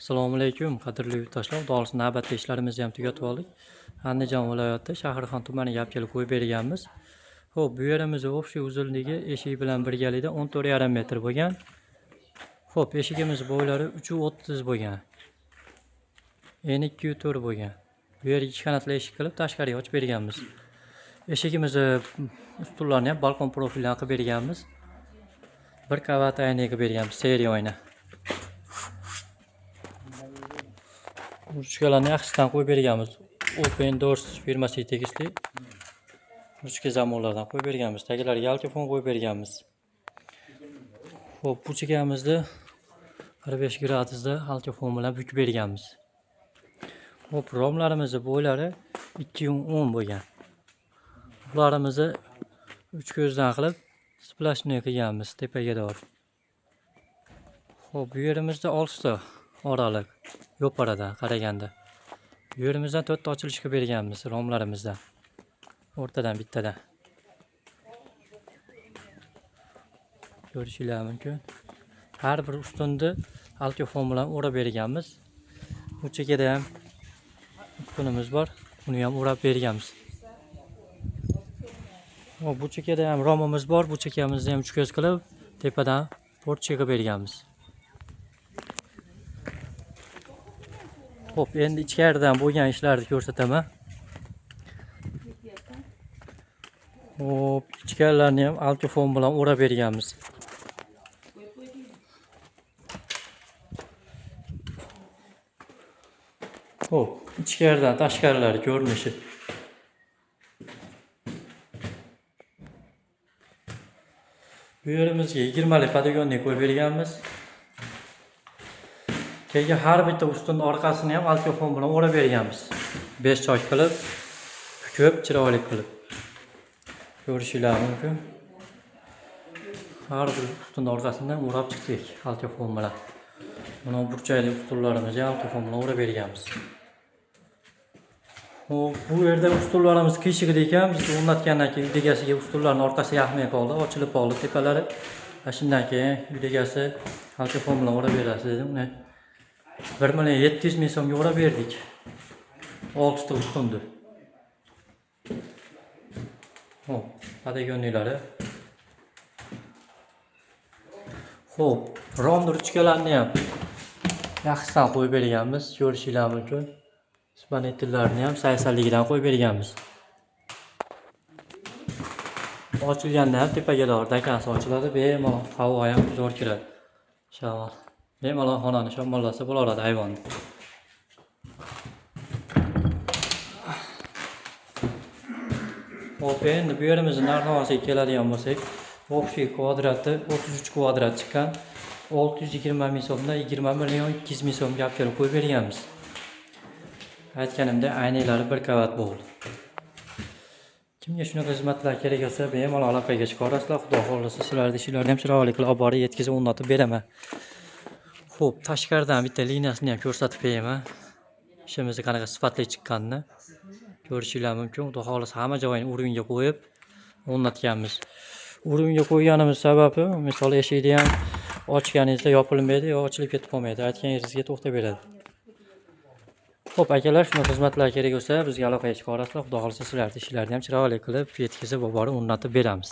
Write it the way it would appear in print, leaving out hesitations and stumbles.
Assalomu alaykum, qadrli yurtdoshlar. Xudo xohlasa navbatdagi ishlarimizni ham tugatib oldik. Andijon viloyati Shahrixon tumaniga olib kelib qo'yib berganmiz. Xo'p, bu yerimiz общий uzunligi eshik bilan birgalikda 14,5 metr bo'lgan. Xo'p, eshigimiz bo'ylari 3.30 bo'lgan. Eni 2.4 bo'lgan. Bu yerga ikki qanotli eshik qilib tashqariga ochib berganmiz. Eshigimizni ustunlarini ham balkon profilini qilib berganmiz. Bir qavat ayna qilib berganmiz, seriya oyna. Ruchkalarni yaxshisidan qo'yib berganmiz. Open Doors firmasiga tegishli ruchka zamonlardan qo'yib berganmiz. Taglariga alkafon qo'yib berganmiz. Xo'p, bu chekamizni 45 gradusda alkafon bilan bukib berganmiz. Xo'p, romlarimizni bo'ylari 2.10 bo'lgan. Bularimizni 3 ko'zdan qilib splashni qilganmiz tepaga doğru. Xo'p, bu yerimizda 6 ta oraliq yo'paradan qaraganda. Bu yerimizdan 4 ta ochilish qilib berganmiz romlarimizdan. O'rtadan bittadan. Ko'rishingiz mumkin. Har bir ustunni alkafon bilan o'rab berganmiz. Bu chekada ham ustunimiz bor, uni ham o'rab berganmiz. Bu chekada ham romimiz bor, bu chekamizni ham 3 ko'z qilib tepadan portcha qilib berganmiz. Xo'p, endi ichkaridan bo'lgan ishlarni ko'rsataman. Xo'p, ichkarilarni ham alkafon bilan o'rab berganmiz. Xo'p, ichkaridan tashqarilari ko'rinishi. Bu yerimizga 20 lik podokonni qo'yib berganmiz. Keyin har bitta ustunning orqasini ham alkafon bilan o'rab berganmiz. 5 chok qilib, ko'p chiroyli qilib. Ko'rishingiz mumkin. Har bir ustunning orqasidan o'rab chiqdik alkafon bilan. Mana burchakli ustunlarimizni alkafon bilan o'rab berganmiz. Xo'p, bu yerda ustunlarimiz qiyshiq ekan, biz o'rnatgandan keyin uy egasiga ustunlarning orqasi yaxmay qoldi, ochilib qoldi tepalari. Shundan keyin uy egasi alkafon bilan o'rab berasiz dedi. Uni 1 700 000 so'mga o'rab berdik. 6 ta ustunni. Xo'p, podokonnilari. Xo'p, rom ruchkalarni ham yaxshisidan qo'yib berganmiz, ko'rishingiz mumkin. Spanetillarni ham saysalligidan qo'yib berganmiz. Ochilganda ham tepaga doğru dakansi ochiladi, bemalol havo ham zo'r kiradi. Shamol. Bemalol xonani shamollasa bo'laveradi hayvonni. Xo'p, endi bu yerimizni narx-navosiga keladigan bo'lsak, общий kvadrati 33 kvadrat chiqqan. 620 ming so'mdan 20 200 000 so'mga olib kelib qo'yib berganmiz. Aytganimda aynaklari bir qavat bo'ldi. Kimga shunaqa xizmatlar kerak bo'lsa, bemalol aloqaga chiqarasizlar. Xudo xohlasa sizlarni ishlarni ham chiroyli qilib olib borib yetkazib o'rnatib beraman. Xo'p, tashqaridan bitta liniyasini ham ko'rsatib beraman. Ishimizni qanaqa sifatli chiqqanini ko'rishingiz mumkin. Xudo xohlasa hamma joyini o'ringa qo'yib o'rnatganmiz. O'ringa qo'yganimiz sababi, misol eshikni ham ochganingizda yopilmaydi yo ochilib ketib qolmaydi. Aytgan yeringizga to'xtab beradi. Xo'p, akalar, shunday xizmatlar kerak bo'lsa, bizga aloqaga chiqarasizlar. Xudo xohlasa sizlarni ishlarni ham chiroyli qilib yetkazib olib borib o'rnatib beramiz.